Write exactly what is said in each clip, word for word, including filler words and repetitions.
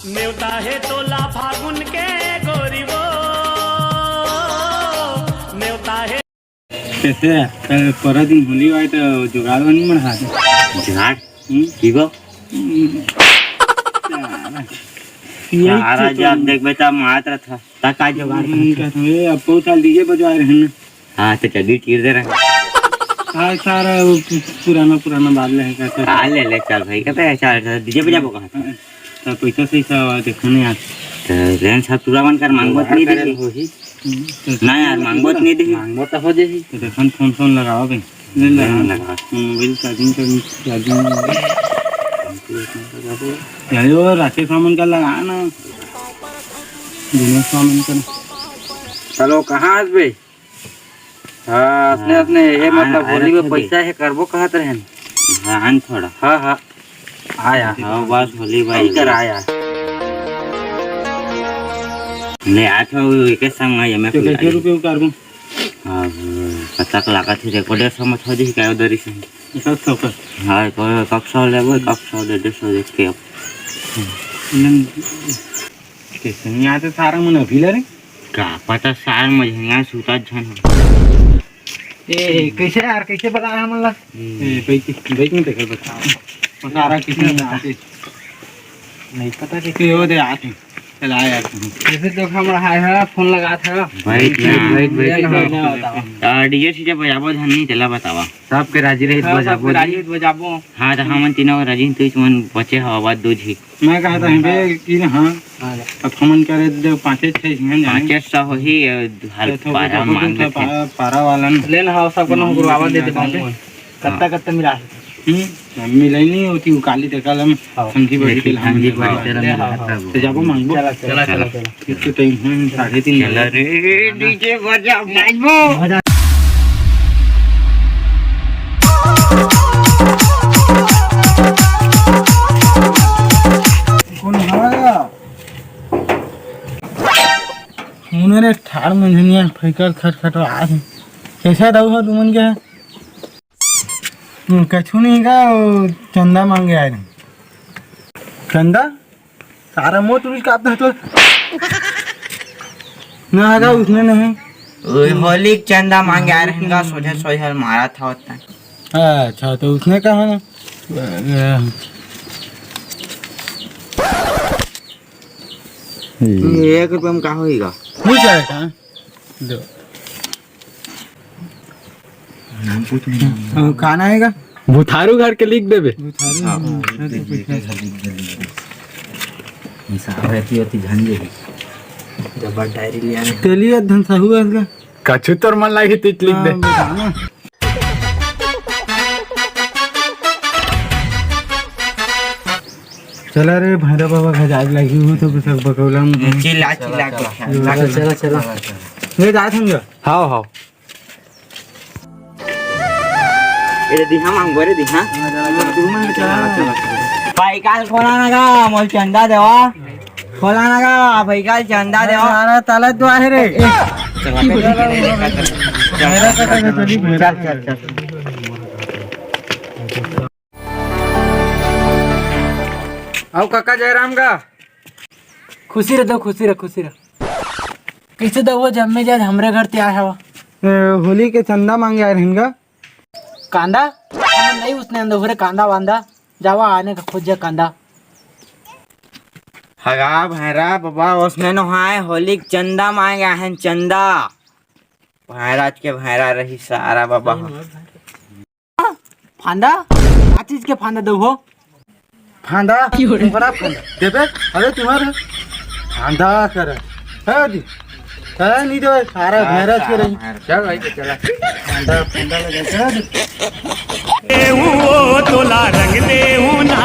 नेवता हे तोला फागुन के गोरी वो, नेवता हे। कैसे? कल परवा दिन होली आए तो जुगाड़ बनी मन हाथ। जुगाड़? हम्म? की गो? हम्म। सारा जब देखबे तब मारत रहत ह। ता का जुगाड़ हम्म, करत ह? कहत हवे, अब बहुत साल डीजे बजवाए रहे ना। हाँ, तो चड्डी चीर दे रहे। हाँ, सारा वो पु-, पुराना, पुराना बात ले है, कहते हैं। हाँ, ले, ले, चल भाई, कहते हैं, चल, चल, डीजे बजाबो कहाँ? हाँ, तो पैसा सही सा देखो नहीं यार। तो रेंज सब पूरा मन कर, मांगबो तो नहीं देही। हम्म, तो ना यार, मांगबो तो नहीं देही। मांगबो तो हो जाही। तो देखन फोन, फोन लगाओ भाई। नहीं लगा। नहीं लगा। Mobile charging, charging, charging. यार, वो राकेश मामन का लगा ना। दिनेश मामन का। हेलो, कहाँ हस बे? हाँ, असने, हाँ, असने, ये हाँ, मतलब, होली में पैसा हे, करबो कहत रहेन। हाँ, आन थोड़ा। हाँ, हाँ। आया। हाँ, बस होली भाई। इधर आया। ले, आ तो एक संग है, मैं तो कोई कैसे रुपये उतारबो? अब पता का लागत है, देखो, डेढ़ सौ मत हो जाए, क्या उधर ही से। एक सौ का? हाँ, एक, एक सौ ले, वो एक सौ दे, डेढ़ सौ देख के अब। नहीं, कैसे नहीं आते सारा मन अभी ले रे? का पता सार मझनिया सूता झन हो। ए, कैसे यार, कैसे बताया हमन ला? हम्म। ए, बैठ, बैठ में देखे बता। सारा किसी ने बता। नहीं पता कि के हो दे आते। चला यार। जैसे तो हम हाय हा, फोन लगा था। बैठ ना। बैठ, बैठ, बैठ, बैठ। बैठ। आ, डीजे सीजे बजाबो धन नहीं, चला बतावा। सबके राजी रहित हाँ, बजाबो सबके राजी जी। रहित बजाबो। हाँ, तो हमन तीनों राजी, तू मन बचे हो, आवाज दो जी। मैं कहत हँव बे कि ना, हाँ, अब हमन करे दे पाँचे छः झन जाने। पाँचे सौ होही, अउ हाल तो थोड़ा पारा बहुत मांग थोड़ा लेथे। पारा, पारा वाला न। ले ना, हाँ, सबको ना गुरुआवा दे दे हाँ। बाबू। कत्ता, कत्ता मिला है? हम्म, हम मिलाई नहीं होती, वो काली देखा लम, हाँ। समझी बड़ी देखी, तेल हम समझी मिला बड़ी तेल हम हाँ, मिला हाँ। तब। तो जाबो मांगबो। चला, चला, चला, चला। चला। एक तो टाइम है, साढ़े तीन चला बजे। रे, डीजे बजा, नाचबो। कौन हमारा? उन्हें रे ठाड़ मंझनिया फैकल खटखट आ। कैसा दाऊ हो तुमन के? हम्म, कछु नहीं का, वो चंदा मांगे आए रहे। चंदा? सारा मोट रुच काटता है तो। ना हगा, उसने नहीं। ओए, होली के चंदा मांगे आ रहे हैं, सोझे सोझे मारा था उतना। अच्छा, तो उसने कहा ना। एक रुपये में का होएगा? नहीं जाएगा। दो। नाम पूछ नहीं। हाँ, कहाँ आएगा? बुथारू घर के लिख देबे। बुथारू हाँ, घर के लिख दे, लिख दे, लिख दे, लिख दे। हिसाब रहती होती झंझे ही। जब डायरी ले आने। तेलिया धन सहु है इसका। कछु तोर मन लागी तीच लिख दे। हाँ, बताना। चला रे भैरव बाबा घर जाए लागी हूँ तो कुछ बकौला में चिल्ला, चिल्ला के। चला, चला, चला। ले जा संग। हाव, हाव। ए दिहा मांग बरे दिहा। भाई काल खोला ना गा, मोल चंदा देवा। खोला ना गा, भाई काल चंदा देवा। अरे ताला दुआ है रे। चल, चल, चल। आओ काका जयराम का। खुशी रह दो, खुशी रह, खुशी रह। कैसे दो वो जम्मे जाए हमरे घर ते आए हवा। ए, होली के चंदा मांगे आए रहेन गा। कांदा? हमन नहीं उसने अंदर घरे कांदा वांदा। जावा आने का खोज जा कांदा। हगा भैरा बाबा उसने नहाए होली के चंदा मांगे आए हैं चंदा। भैरा के भैरा रही सारा बाबा। फांदा? का चीज के फांदा दो हो? फांदा? बड़ा फांदा। देबे? अरे तुम्हारे फांदा कर। है दी। है नहीं देबे, सारा भैरस के रही। चल भाई, चला। फांदा, फांदा लगा के दे। देहूं वो तोला रंग देहूं ना,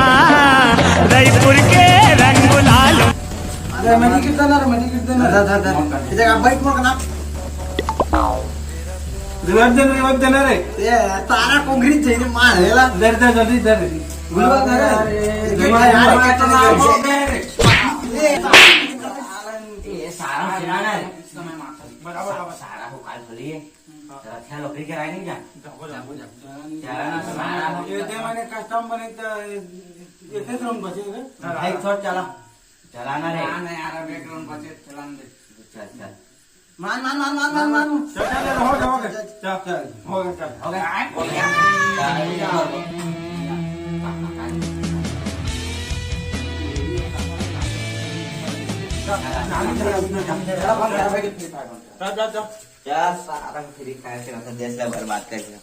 रईपुर के रंग गुलाल। अरे, मैं नहीं गिरता ना रे, मैं नहीं गिरता ना। धर, धर, धर। इधर आप बाइक मोड़ ना। रिवाइव देना, रिवाइव देना रे। ए, तारा कोंगरी चाहिए, मार हेला। धर, धर, जल्दी धर। गुलवा धर। अरे, रिवाइव यार, मार क्या तो चला ना। ये सारा सुना ना रे। बराबर, बराबर। सारा को काल खोलिए। रथिया लोकरी के राय नहीं जा। जाओ, जाओ, जाओ। चला ना, सारा। ये दे मैंने कस्टम बने तो, ये कैसे हम बचेंगे? भाई, छोड़, चला। चलाना रे। हाँ, नहीं यार, अब एक round बचे, चलाने दे। चल, चल। मान, मान, मान, मान, मान, मान। चल, चल, चल, हो गया, हो गया। चल, चल, हो गया, चल। हो गया? हो गया। चल, चल, चल। यार, सारा free fire खेला था, देश ला बर्बाद कर दिया।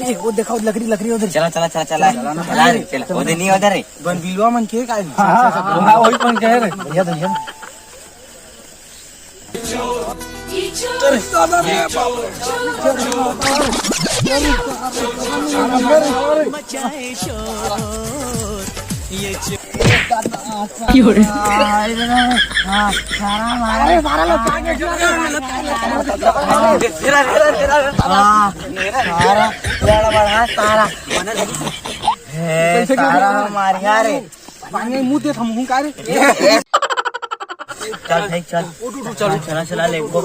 ए, वो देखा, वो लकड़ी, लकड़ी उधर। चला, चला, चला, चला। चला ना, चला रे, चला। चला। उधर नहीं, उधर है। बन बिलवा मन के का है? हाँ, हाँ, हाँ, वही मन के है रे। बढ़िया, बढ़िया। सारा मारिया रे। पानी मुंह दे, हम हूं का रे? चल भाई, चल। उठ, उठ, उठ, चल, चला, चला, लेबो।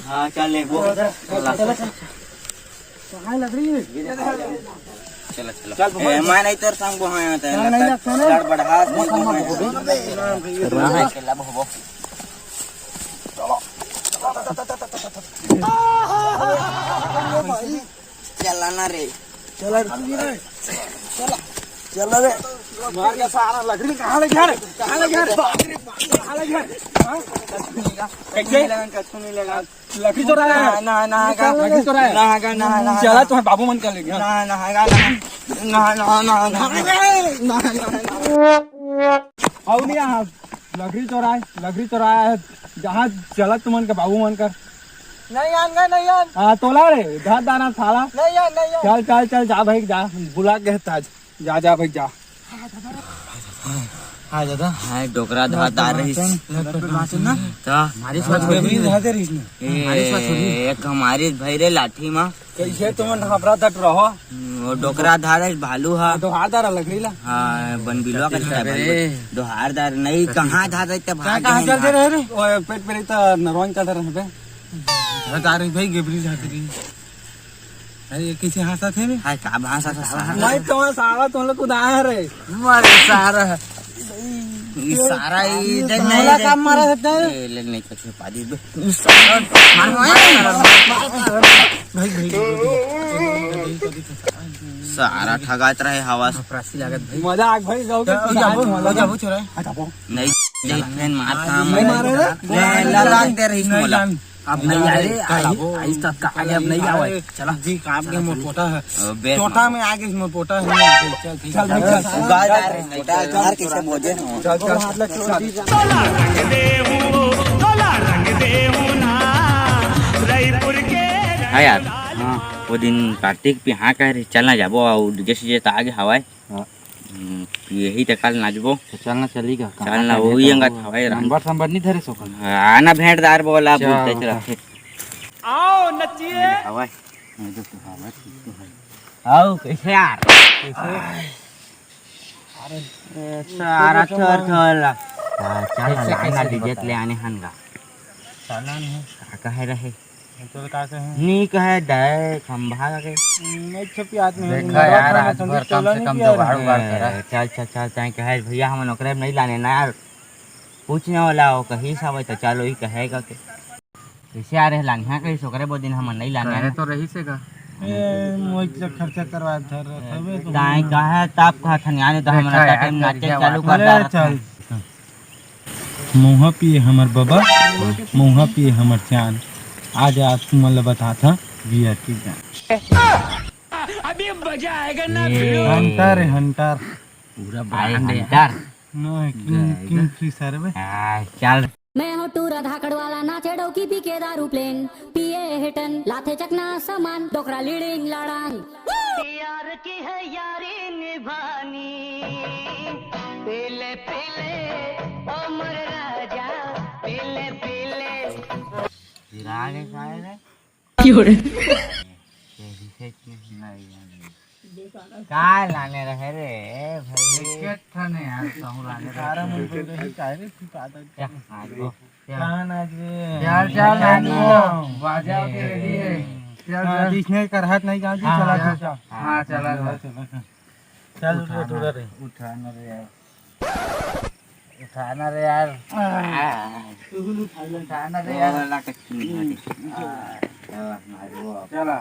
हाँ, चल, लेबो। चला, चला, चला। कहाँ लग रही है? चला, चला। चल, ए, मैं नहीं तोर संग बोहाया था। नहीं, नहीं, लगता नहीं। गड़बड़ाहट नहीं बोहाया। करना है। अकेला बोहबो। चला ना रे। चला रे, तू भी रे। चला। चला रे। मार के सारा लकड़ी कहाँ ले गया रे? कहाँ ले गया रे? बाप रे, बाप रे, कहाँ ले गया रे? हाँ? कच्छू नहीं लगा, कच्छू नहीं लगा। लकड़ी चोराया है। ना, ना, ना, लकड़ी चोराया है। ना, ना, ना, ना, चला, ना। तुम्हारे बाबू मन का ले गया। ना, ना, ना, ना। ना, ना, ना, ना। ना, ना, ना। आओ नहीं यहाँ। लकड़ी चोराए, लकड़ी चोराया है। जहाँ चलत तुमन के बाबू मन कर। नहीं आन गा, नहीं आन। हाँ, तोला रे, घर दाना साला। नहीं आन, नहीं आन। चल, चल, चल, जा भाई, जा। बुला के ताज। जा, जा भाई, जा। हाँ, दादा। हाँ, डोकरा धारदार रहिस। लट पे बाँचन ना। त? हमारे साथ होगी। हमारे साथ होगी। ए, एक हमारे भाई रे लाठी मा। कैसे तुमन हाफरा तट रहो? हम्म, वो डोकरा धार है, भालू हा। डोहार धार अलग रही ला। हाँ, बन बिलवा का छोटा भालू। अरे। डोहार धार नहीं, कहाँ धार रहते भाग कहाँ गए चल दे ना। रहे रे? ओए, पेट पे नहीं तो नरवान चल रहे हैं बे। धार धार है भाई, गेबरी धार रही। अरे, ये कैसे हंसा थे रे? हाय, का भाषा था साला? मैं तो साला तुम लोग को दाया रे। मारे सारा। ये सारा ये देख नहीं साला रे। काम मारा सकता है। ए, ले नहीं कुछ पा दी बे। मार, मार, मार, मार, मार। भाई, भाई, भाई, भाई। सारा ठगात रहे हवस। प्रासी लागत भाई। मजाक भाई, गाँव के जाबो, जाबो, जाबो, चोरा। हाँ, जाबो। नहीं, नहीं, फैन मार काम। नहीं मारे रे। ले, ला, ला, दे रही नहीं मोला। जान। अब नहीं आए, आइस तक का आगे अब नहीं आवे। चला। जी, काम के मोर पोटा है। अबे चोटा में आगे मोर पोटा है। चल, चल, चल, चल। उगाल डाल रहे हैं, बेटा, घर कैसे बोझे हो? चल, चल, हाथ लग, चल। हाँ यार, हाँ। वो दिन कार्तिक पे हाँ कह रहे, चलना जाबो, और डीजे सीजे तो आगे हवाए। हाँ। हम्म, यही त काल नाचबो। तो चलना चली का? चलना, वही अंगत हवाए राम। नंबर संबर नहीं धरे सो कल। हाँ, आना भेंटदार बोला, चल, बोलते चला। आओ, नचिए। हवाए। हाँ, जो तो हवाए, ठीक तो है। आओ, कैसे यार? कैसे? अरे, सारा थर थर ला। हाँ, चल, कैसे, लाना कैसे डीजे बता? ले आने हन गा। चलना नहीं। का कहे रहे? चल, का कहे? नी कहे दे, खंभा लगे। नहीं छपी हाथ में। देखा यार, आज भर कम से कम जुगाड़ उगाड़ करा। ए, चल, चल, चल, तैं कहे, भैया, हम ओकरे नहीं लाने ना यार। पूछने वाला हो, कहीं से आवे तो चल, वही कहेगा के। कैसे आ रहे लाने? हाँ, कहीं से ओकरे वो दिन हम नहीं लाने कहे ना। तो रही से का? ए, मोहित से खर्चा करवा धर रहे थे, बे, तो ताई कहे, तब कहा था, यानी तो हम देखा यार, टाइम नाचे करिया चालू बात। कर अरे, डाला था। चल। मउहा पिए हमर बबा, मउहा पिए हमर चान। आज, आज तुमन ल बतात हं बियर के जान। अभी मजा आएगा ना ये भिड़ू। हंटर है, हंटर। पूरा भाई brand है। हंटर। नो, किंग, जाएगा। किंग फिशर बे। आ, चल। मैं हूँ टूरा धाकड़ वाला, नाचे डौकी पी के दारू प्लेन, पिए हेटन, लाथे चकना सामान, डोकरा लीडिंग लाडांग। प्यार की है यारी निभानी, पीले पीले ओ मोरे राजा, पीले पीले। फिर आगे का है रे? क्यों रे? ये भी फेंक नहीं, नहीं, नहीं। का लाने रहे रे भाई? एक ठन यार, कहूँ लाने रहे। सारा मन बोल रही, काहे रे, तू का आता है? क्या? हाँ, तो। कहाँ नाचबे? चल, चल, नाचबो। बाजा के ready है। चल, हाँ, चल। जिसने कर हाथ नहीं जान, हाँ, चला हाँ। जा, जा। हाँ, चला जा। चला, चला। चल, उठा ना। उठा ना रे यार। उठा ना रे यार। उठा ना रे यार। चला।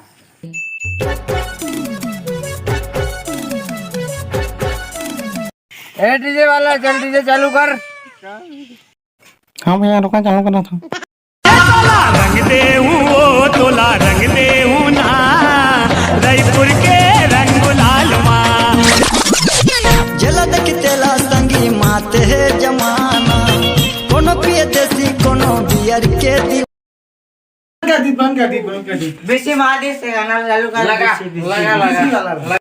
ए डीजे वाला, चल डीजे चालू कर। हाँ भैया, रुका, चालू करना था। तोला रंग देहूं, ओ तोला रंग देहूं ना, रईपुर के रंग गुलाल मा। जेला देख तेला संगी माते हे जमाना, कोनो पिए देसी, कोनो बियर के दी। बंद कर दी, बंद कर दी, बंद कर दी। बेसी मार दे से गाना चालू कर। लगा, बेसी, बेसी, लगा, बेसी लगा। वाला।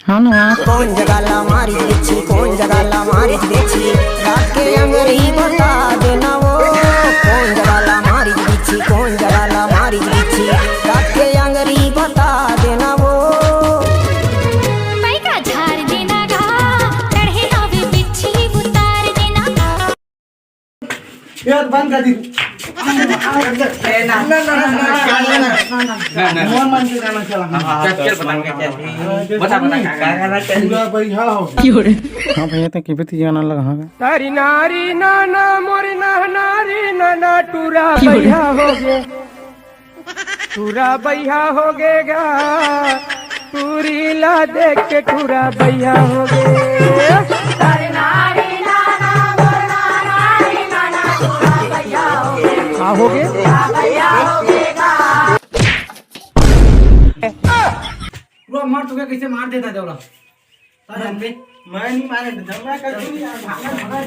हाँ ना। कौन जगह ला मारी बिच्छी, कौन जगह ला मारी बिच्छी, रात के अंगरी बता देना वो। कौन जगह ला मारी बिच्छी, कौन जगह ला मारी बिच्छी, रात के अंगरी बता देना वो। पैका झार देना गा, चढ़े हवे बिच्छी उतार देना। यार, बंद कर दी। ए, ना। ना, ना, ना, ना, ना, ना, ना। मोहन मान के गाना चला। हाँ, हाँ, चल, चल, बता, बता, बता, बता, का गाना चल? पूरा बढ़िया हो। हाँ भैया, तो किबे ती गाना लगा, हाँ। तारी नारी नाना, मोरी ना, नारी नाना, टूरा बढ़िया हो गए। टूरा बइहा हो गे गा, टूरी ला देख के टूरा बइहा हो गे। का हो गे? वो मार, तुके कैसे मार देता जौला? अरे, मैं नहीं मारे, मैं कर दूंगी यार, भागा, भागा।